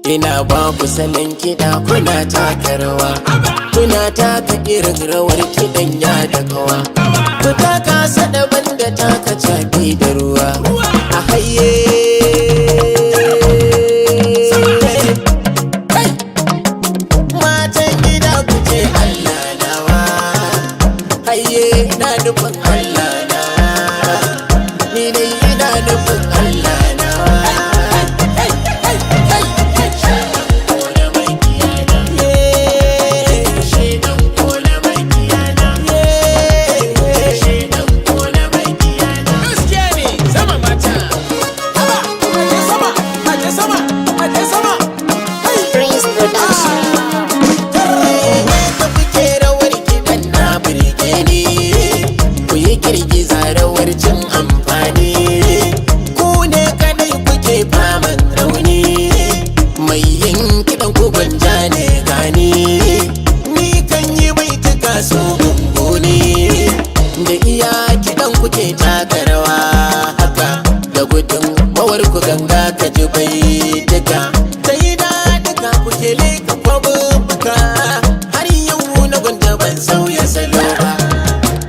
Ina ba ku salon kiɗa, kuna taka rawa, kuna taka irin rawar kiɗan ya da kawa. Ku taka sada banda taka caɓi da ruwa a haye. Kai! Matan gida, ku ce Allah nawa. Haye, na nufin Allah nawa. Ni dai ina nufin Allah nawa. Hey, hey, hey, hey. Kona makiyana. Shedan kona makiyana. Shedan kona makiyana. Gaskiya ne, sama mata. Haba, aje sama, aje sama, aje sama. Hey! Prince Production. Yadda kuke rawar kiɗan na birge ni. Ku yi girgiza, rawar cin amfani. Ku ne kadai kuke faman rauni. Mai yin kiɗan ku gwanja ne gani. Ni kan yi baituka su gunguni. Da iya kiɗan kuke taka rawa haka. Da gudun mawar ku ganga ka ji baituka. Ta yi daɗuka kuke leka kwabubuka. Har yau na gwanja ban sauya salo ba.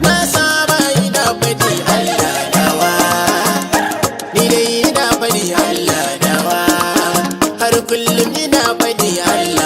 Na saba ina faɗi Allah nawa. Ni dai ina faɗi Allah nawa. Har kullum ina faɗi Allah.